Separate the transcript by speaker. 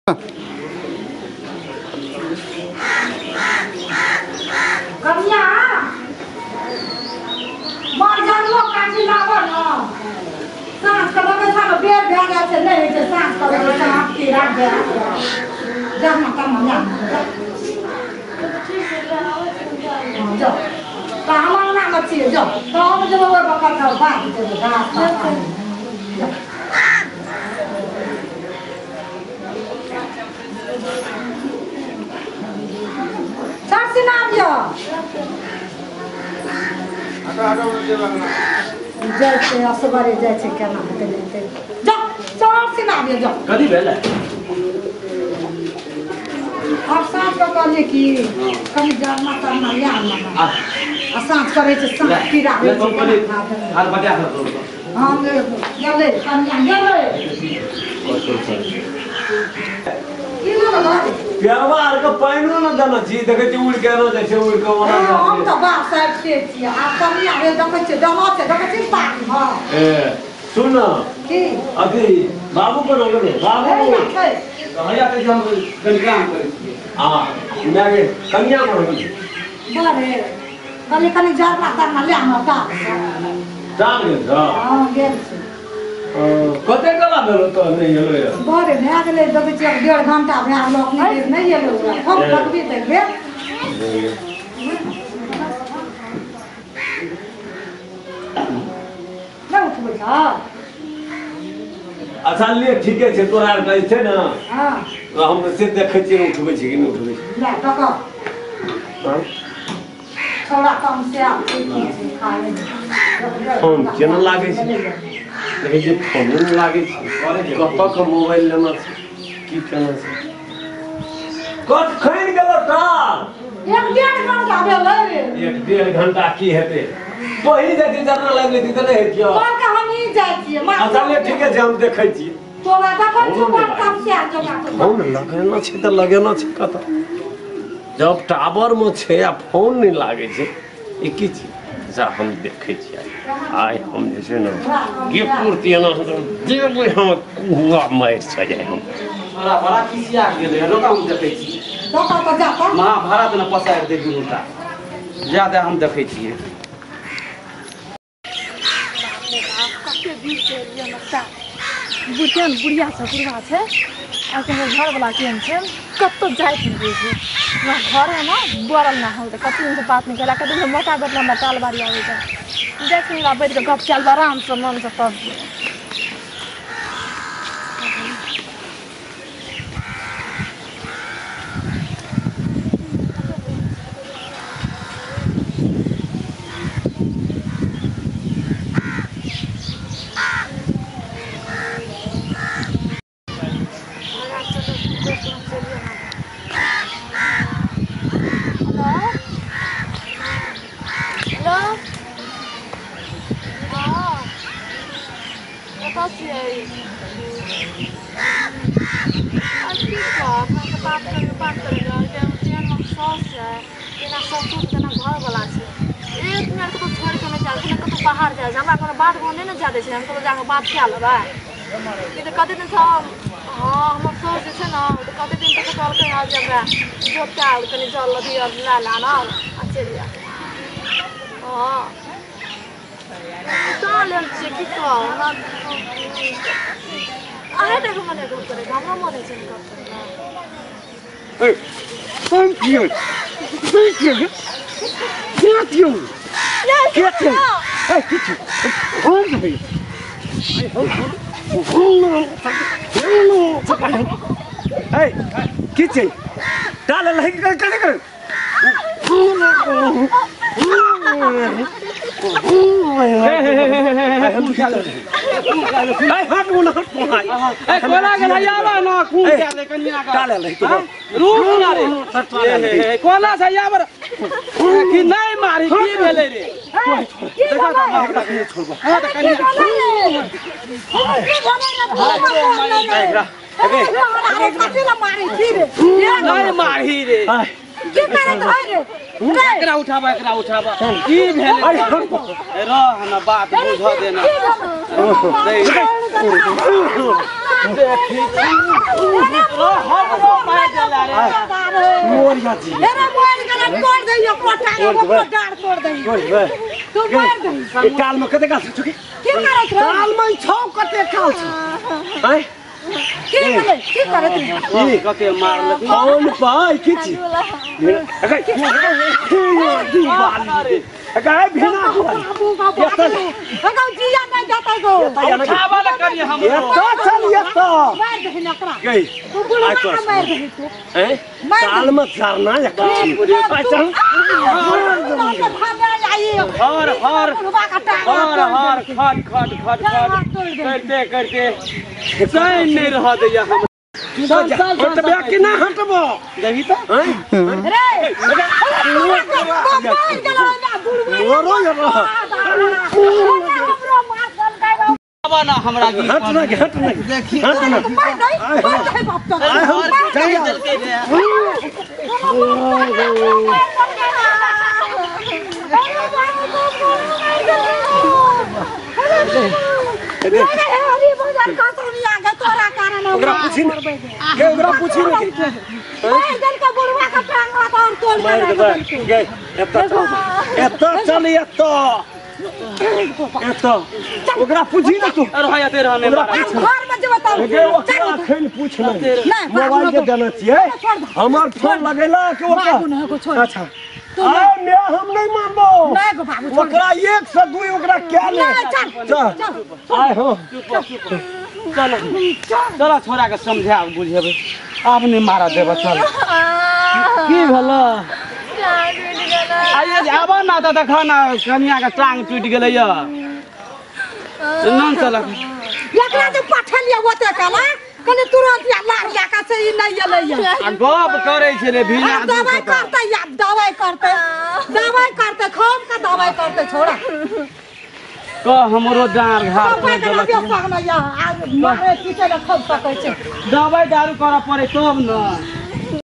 Speaker 1: कनिया मर जानलो काठी लाबो न साँझ के लगै छै ने बेर भए जाइ छै नहि होइ छै साँझ के लगै छै आब की राख दे जा ना काम ना जा त हम अंगना मे छियै जा त हम जेबै ओहि बखत बात जेबै घास जा जाइ छै असगरे जाइ छै केना हेतै नहि हेतै जा चार सिना आबियौ जा
Speaker 2: कथी भेलै
Speaker 1: आब साँझ कऽ कहलियै कि कनि जरना तरना लए आनना आ साँझ करै छै साँझ कीड़ा होइ छै हँ गेलै कनिया गेलै
Speaker 2: पेड़वा आर के पानिओ न देने छी देखै छी उड़ि के एना जाइ छै उड़ि के ओना जाइ छै
Speaker 1: हम तऽ बाप साइड से छियै आब कनिया रे देखै छियै जमा छै देखै छी पानि हँ
Speaker 2: ए सुन न
Speaker 1: की
Speaker 2: अथी बाबू कोना गेलो बाबू
Speaker 3: हैया कहै छी हम कनि काम करै छियै
Speaker 2: आ माय गे कनिया कोना गेलो
Speaker 1: बड़े कहलियै कनि जरना तरना लए आनऽ
Speaker 2: टाल गेल छौ
Speaker 1: हँ गेल छै
Speaker 2: कते कला भेलो तऽ नहि एलो यऽ
Speaker 1: बड़े भए गेलै देखै छियै 1.5 घंटा भए गेलो अपने देर नहि एलो हम लगबी तऽ गेल नहि उठबै छौ
Speaker 2: अच्छा ले ठीके छै तोरा आर कहै छै ने
Speaker 1: हँ
Speaker 2: हम से देखै छियै उठबै छै कि नहि उठबै छै
Speaker 1: ले टका छौड़ा कम से आब
Speaker 2: फोन केना लागै छै देखै छियै फोनो नहि लागै छै कतऽ के मोबाइल लेना छै की केना छै कखन गेलो टाल
Speaker 1: 1.5 घंटा भेलै रे
Speaker 2: 1.5 घंटा की हेतै तोही जाइ छी जरना लागि लेती तऽ नहि हेतियौ
Speaker 1: कहलकै हम ई जाइ छियै
Speaker 2: अच्छा ले ठीके छै हम देखै छियै
Speaker 1: तोरा देखै छियौ बड़ कम से आब जमा
Speaker 2: फोन लगेना छै तऽ लगेना छै कतऽ जब टावर मे छै आ फोन नहि लागै छै ई की छी जा हम देखै छियै आइ हम जे छै ने ये पूर्ति एना देबै हम कुआ मारि छै जाइ हम
Speaker 3: बड़ा बड़ा खिसिया गेलै रोका हम देखै छी महाभारत ने पसारि दे दुनूटा ज्यादा हम देखै छियै
Speaker 4: कते दूर से एलियै हम बुढ़िया बुढ़िया छै बुढ़वा छै आ घरवला केहन छै कतहु जाइत नहि दै छै हमरा घरमे ने बोरल ना होल तऽ कते दिनसँ बात नहि केला कते दिनसँ मौका भेटल हमरा टाल बाड़ी आबैके जाइ छी हमरा बैठिके गप कयल आरामसँ मनसँ तब बाहर जाइ छै हमरा कोनो बात नहि ने जाय दै छै हम कतहु जाकऽ बात कए लेबै ई तऽ कते दिनसँ हँ हमर साउस जे छै ने तऽ कते दिन तक कहलकै हँ जे हमरा जोतायल कनि जल अथी आर लए लानब आ चलि जायब हँ कहाँ लेल छियै की कहब हमरा अहेँ टाके मन गप करैके हमरो मन होइ छै ने गप करैके
Speaker 2: Thank you. Thank you. Thank you. Hey, hey, की छै डाल लही कर कर कर
Speaker 3: मारी रे एकरा उठाबा एकरा उठाबा की भेलै रह न बात बुझ देना देखी रह
Speaker 2: मोरिया जी
Speaker 1: अरे मोर गेलै तोड़ दही ओकरो टांग ओकरो डार तोड़ दही तू मार दही
Speaker 2: ए काल में कते काल छौ
Speaker 1: की करैत रह
Speaker 2: काल में छौ कते काल छौ आय
Speaker 1: की भेलै की करैत रह
Speaker 3: कते मारलक
Speaker 2: फोन पर की छी अरे अरे भिना
Speaker 1: बाबू बाबू अगौ जिया नहीं जाता गो
Speaker 3: उठाबा ल करी हम
Speaker 2: एतऽ चल एतऽ
Speaker 1: मार दही न ओकरा
Speaker 2: गई
Speaker 1: तू बुढ़वा के मार दही तू
Speaker 2: ए काल में झरना या चल
Speaker 3: हर हर हर हर खट खट खट खट करते करते चैन नहीं रह दैया हम
Speaker 2: चल चल हटबे कि ना हटबो
Speaker 3: देखी त
Speaker 1: रे
Speaker 3: आबा ना हमरा
Speaker 2: हट ना हट ना
Speaker 3: देखी
Speaker 2: हट ना ओकरा पूछी ने के ओकरा पूछी ने के एतऽ चल एतऽ एतऽ ओकरा पूछी ने तू
Speaker 3: अरे हाय एते रहने
Speaker 1: घर में जेबै तब
Speaker 2: ओकरा अखन पूछ ले मोबाइल के देने छियै हमर फोन लगेला के ओकरा अच्छा आय मे हम नहीं मानबो
Speaker 1: नहीं गो बाबू
Speaker 2: ओकरा 1 से 2 ओकरा क्या ले
Speaker 1: चल
Speaker 2: चल आय हो
Speaker 3: चलो चलो छोरा के समझा बुझेबै आब नहीं मारा देब चल की भेल आइए आबऽ ना तऽ देखऽ ना कनिया के टांग टूटि गेलै य नन चलक
Speaker 1: एकरा जे पठेलियै ओते काला कनि तुरंत या लार लए कऽ से ई नहि एलै य
Speaker 3: आ गप करै छै रे भिना
Speaker 1: दवाइ करतै या दवाइ करतै दवाइ करतै खूब के दवाइ करतै छोड़ा
Speaker 3: कह हमरो डाँर घाट तोड़ि देलक
Speaker 1: मारे पीटे लए खूब सकै छै
Speaker 3: दवाइ दारू करऽ पड़ै तब न